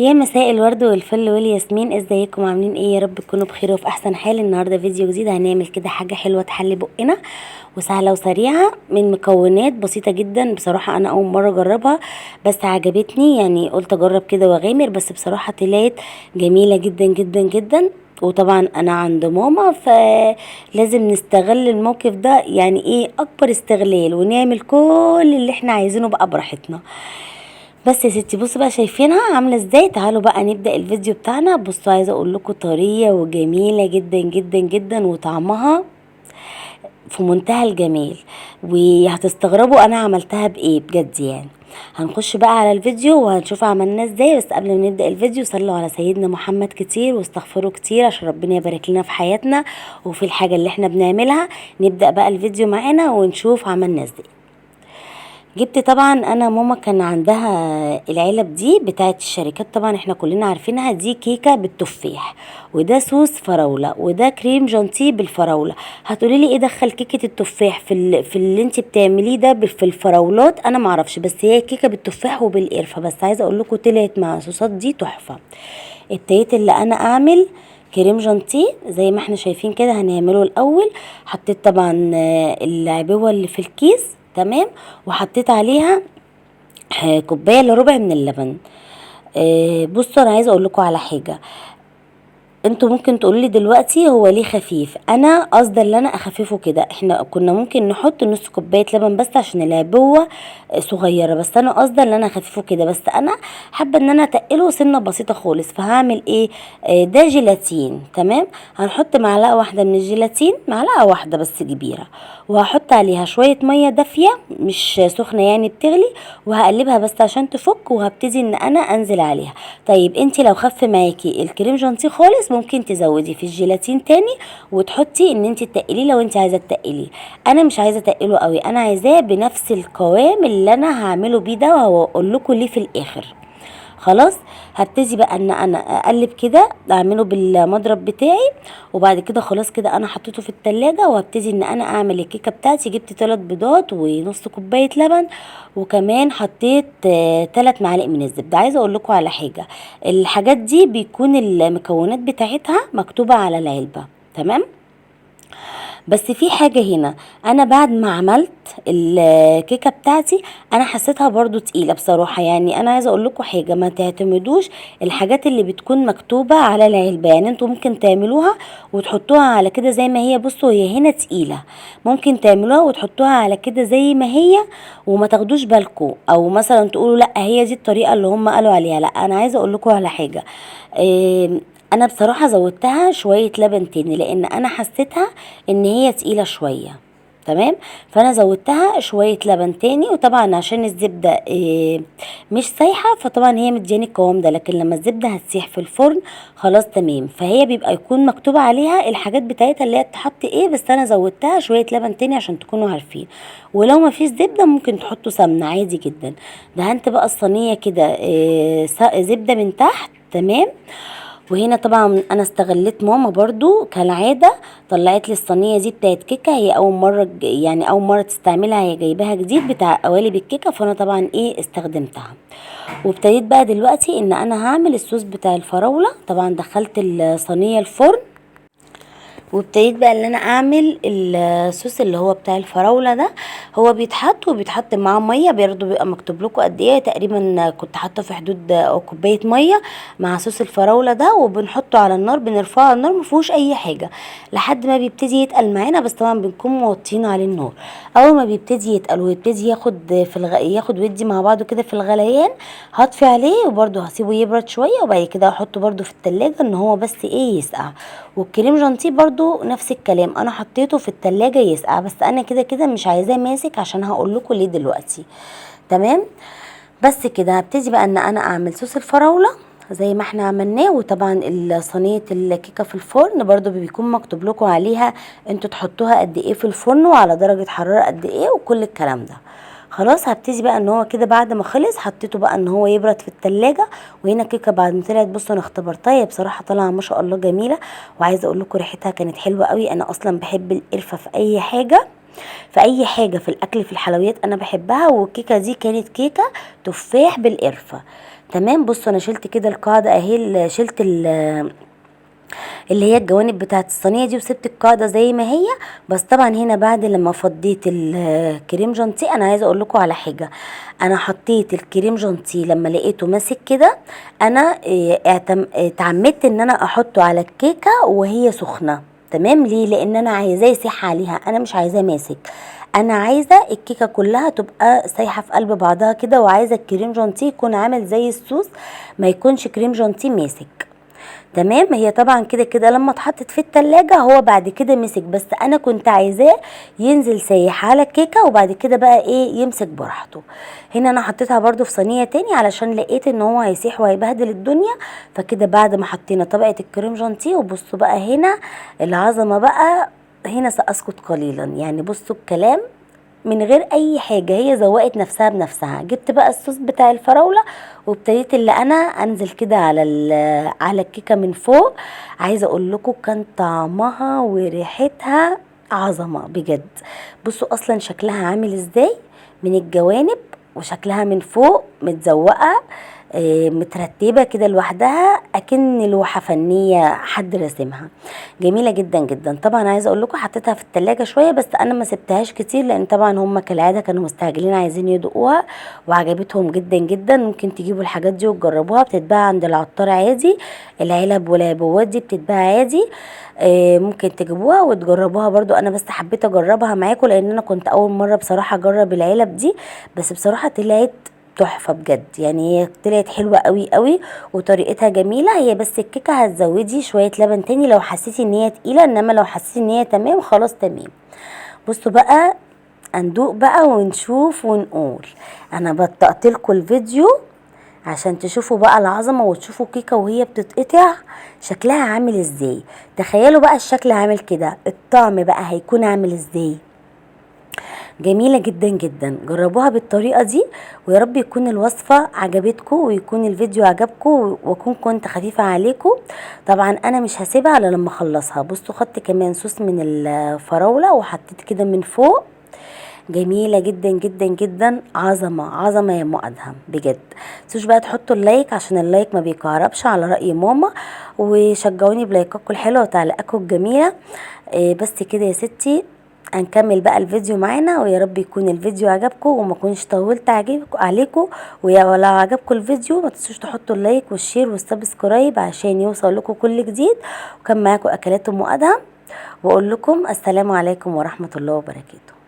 يا مساء الورد والفل والياسمين، ازيكم؟ عاملين ايه؟ يا رب تكونوا بخير وفي احسن حال. النهارده فيديو جديد، هنعمل كده حاجة حلوة تحلي بقنا وسهلة وسريعة من مكونات بسيطة جدا. بصراحة انا اول مرة اجربها بس عجبتني، يعني قلت اجرب كده واغامر، بس بصراحة طلعت جميلة جدا جدا جدا. وطبعا انا عند ماما فلازم نستغل الموقف ده، يعني ايه اكبر استغلال، ونعمل كل اللي احنا عايزينه بقى براحتنا. بس يا ستي بصوا بقى شايفينها عامله ازاي. تعالوا بقى نبدا الفيديو بتاعنا. بصوا عايزه اقول لكم طرية وجميلة جدا جدا جدا، وطعمها في منتهى الجمال، وهتستغربوا انا عملتها بايه بجد. يعني هنخش بقى على الفيديو وهنشوف عملناه ازاي. بس قبل ما نبدا الفيديو صلوا على سيدنا محمد كتير واستغفروا كتير عشان ربنا يبارك لنا في حياتنا وفي الحاجة اللي احنا بنعملها. نبدا بقى الفيديو معانا ونشوف عملناه ازاي. جبت طبعا انا ماما كان عندها العلب دي بتاعت الشركات، طبعا احنا كلنا عارفينها، دي كيكة بالتفاح، وده صوص فراوله، وده كريم جانتيه بالفراوله. هتقولي لي ايه دخل كيكة التفاح في اللي انت بتعمليه ده في الفراولات؟ انا معرفش، بس هي كيكة بالتفاح وبالقرفه. بس عايزه اقول لكم طلعت مع الصوصات دي تحفة. ابتديت اللي انا اعمل كريم جانتيه زي ما احنا شايفين كده. هنعمله الاول، حطيت طبعا العبوه اللي في الكيس، تمام، وحطيت عليها كوباية الا ربع من اللبن. بصوا انا عايزه اقول لكم على حاجة، انتوا ممكن تقولوا لي دلوقتي هو ليه خفيف. انا قصدي ان انا اخففه كده، احنا كنا ممكن نحط نص كوباية لبن بس عشان العبوه صغيرة، بس انا قصدي ان انا اخففه كده، بس انا حابة ان انا اتقله سنة بسيطة خالص. فهعمل ايه؟ ده جيلاتين، تمام. هنحط معلقه واحدة من الجيلاتين، معلقه واحدة بس كبيرة، وهحط عليها شوية مية دافيه مش سخنة يعني بتغلي، وهقلبها بس عشان تفك، وهبتدي ان انا انزل عليها. طيب انت لو خف معاكي الكريم جانتيه خالص ممكن تزودي في الجيلاتين تاني وتحطي ان انت تقليه لو انت عايزه تقليه. انا مش عايزه تقله قوي، انا عايزاه بنفس القوام اللي انا هعمله بيه ده، وهقول لكم ليه في الاخر. خلاص هبتدي بقى ان انا اقلب كده، اعمله بالمضرب بتاعي، وبعد كده خلاص كده انا حطيته في التلاجة، وهبتدي ان انا اعمل الكيكه بتاعتي. جبت 3 بيضات ونص كوباية لبن، وكمان حطيت 3 معالق من الزبدة. عايزه اقول لكم على حاجة، الحاجات دي بيكون المكونات بتاعتها مكتوبة على العلبة، تمام. بس في حاجة هنا، انا بعد ما عملت الكيكه بتاعتي انا حسيتها برضو تقيلة بصراحة. يعني انا عايزه اقول لكم حاجة، ما تعتمدوش الحاجات اللي بتكون مكتوبة على العلبة، يعني انتوا ممكن تعملوها وتحطوها على كده زي ما هي. بصوا هي هنا تقيلة، ممكن تعملوها وتحطوها على كده زي ما هي وما تاخدوش بالكم، او مثلا تقولوا لا هي دي الطريقة اللي هم قالوا عليها. لا انا عايزه اقول لكم على حاجة، انا بصراحة زودتها شوية لبن تاني لان انا حسيتها ان هي تقيلة شوية، تمام. فانا زودتها شوية لبن تاني، وطبعا عشان الزبدة مش سايحه فطبعا هي مدياني القوام ده، لكن لما الزبدة هتسيح في الفرن خلاص تمام. فهي بيبقى يكون مكتوب عليها الحاجات بتاعتها اللي هي تحط ايه، بس انا زودتها شوية لبن تاني عشان تكونوا عارفين. ولو ما فيش زبدة ممكن تحطوا سمنه عادي جدا. دهنت بقى الصينية كده زبدة من تحت، تمام. وهنا طبعا انا استغلت ماما برضو كالعادة، طلعت لي الصينية دي بتاعت كيكة، هي اول مرة يعني اول مرة تستعملها، هي جايباها جديد بتاع قوالب الكيكه، فانا طبعا ايه استخدمتها. وابتديت بقى دلوقتي ان انا هعمل الصوص بتاع الفراوله. طبعا دخلت الصينية الفرن، وابتديت بقى ان انا اعمل الصوص اللي هو بتاع الفراوله ده. هو بيتحط وبيتحط معاه مية، برضه بيبقى مكتوب لكم قد ايه، تقريبا كنت حاطه في حدود كوباية مية مع صوص الفراوله ده، وبنحطه على النار، بنرفعه على النار ما فيهوش اي حاجة لحد ما بيبتدي يتقل معانا، بس طبعا بنكون موطين عليه النار. اول ما بيبتدي يتقل ويبتدي ياخد في ياخد ودي مع بعضه كده في الغليان، هطفي عليه وبرده هسيبه يبرد شوية، وبعد كده هحطه برده في التلاجة ان هو بس ايه يسقع. والكريم جانتيه برده نفس الكلام، انا حطيته في التلاجة يسقع، بس انا كده كده مش عايزاه ماسك عشان هقول لكم ليه دلوقتي، تمام. بس كده هبتدي بقى ان انا اعمل صوص الفراوله زي ما احنا عملناه. وطبعا صينية الكيكه في الفرن برضو بيكون مكتوب لكم عليها انتوا تحطوها قد ايه في الفرن وعلى درجه حرارة قد ايه وكل الكلام ده. خلاص هبتدي بقى ان هو كده بعد ما خلص حطيته بقى ان هو يبرد في التلاجة. وهنا الكيكه بعد ما طلعت، بصوا انا اختبرتها، هي بصراحة طالعه ما شاء الله جميلة، وعايزه اقول لكم ريحتها كانت حلوة قوي. انا اصلا بحب القرفه في اي حاجة، في اي حاجة، في الاكل، في الحلويات انا بحبها. والكيكه دي كانت كيكة تفاح بالقرفه. تمام. بصوا انا شلت كده القاعدة اهي، شلت اللي هي الجوانب بتاعه الصينية دي، وسبت القاعدة زي ما هي. بس طبعا هنا بعد لما فضيت الكريم جانتيه، انا عايزه اقول لكم على حاجة، انا حطيت الكريم جانتيه لما لقيته ماسك كده، انا اتعمدت ان انا احطه على الكيكه وهي سخنة. تمام. ليه؟ لان انا عايزاه يسيح عليها، انا مش عايزاه ماسك، انا عايزه الكيكه كلها تبقى سايحه في قلب بعضها كده، وعايزه الكريم جانتيه يكون عامل زي الصوص، ما يكونش كريم جانتيه ماسك. تمام. هي طبعا كده كده لما اتحطت في التلاجة هو بعد كده مسك، بس انا كنت عايزاه ينزل سايح على الكيكه وبعد كده بقى ايه يمسك براحته. هنا انا حطيتها برده في صينية تاني علشان لقيت ان هو هيسيح وهيبهدل الدنيا. فكده بعد ما حطينا طبقه الكريم جانتيه، وبصوا بقى هنا العظمة بقى، هنا ساسكت قليلا يعني. بصوا الكلام من غير اي حاجة، هي زوقت نفسها بنفسها. جبت بقى الصوص بتاع الفراوله وابتديت اللي انا انزل كده على الكيكه من فوق. عايزه اقول لكم كان طعمها وريحتها عظمه بجد. بصوا اصلا شكلها عامل ازاي من الجوانب، وشكلها من فوق متزوقه، مترتبة كده لوحدها اكن لوحة فنية حد راسمها، جميلة جدا جدا. طبعا عايزه اقول لكم حطيتها في التلاجة شوية، بس انا ما سبتهاش كتير لان طبعا هم كالعادة كانوا مستعجلين عايزين يدوقوها وعجبتهم جدا جدا. ممكن تجيبوا الحاجات دي وتجربوها، بتتباع عند العطار عادي، العلب والعبوات دي بتتباع عادي، ممكن تجيبوها وتجربوها برضو. انا بس حبيت اجربها معاكم لان انا كنت اول مرة بصراحة اجرب العلب دي، بس بصراحة طلعت تحفة بجد يعني، هي طلعت حلوة قوي قوي وطريقتها جميلة. هي بس الكيكه هتزودي شوية لبن تاني لو حسيتي ان هي تقيلة، انما لو حسيتي ان هي تمام خلاص تمام. بصوا بقى هندوق بقى ونشوف ونقول. انا بطقت لكم الفيديو عشان تشوفوا بقى العظمة وتشوفوا الكيكه وهي بتتقطع شكلها عامل ازاي. تخيلوا بقى الشكل عامل كده، الطعم بقى هيكون عامل ازاي. جميلة جدا جدا، جربوها بالطريقة دي، ويا رب يكون الوصفة عجبتكم ويكون الفيديو عجبكم واكون كنت خفيفة عليكم. طبعا انا مش هسيبها الا لما اخلصها. بصوا خدت كمان صوص من الفراولة وحطيت كده من فوق، جميلة جدا جدا جدا، عظمة عظمة يا ام ادهم بجد. متنسوش بقى تحطوا ال like عشان ال like ما بيكهربش على رأي ماما، وشجعوني بلايكاتكم الحلوة وتعليقاتكم الجميلة. بس كده يا ستي هنكمل بقى الفيديو معانا، ويا رب يكون الفيديو عجبكم وما كنش طولت عليكم. ويا لو عجبكم الفيديو ما تنسوش تحطوا ال like وال share وال subscribe عشان يوصل لكم كل جديد. وكان معاكم اكلات ام ادهم، واقول لكم السلام عليكم ورحمة الله وبركاته.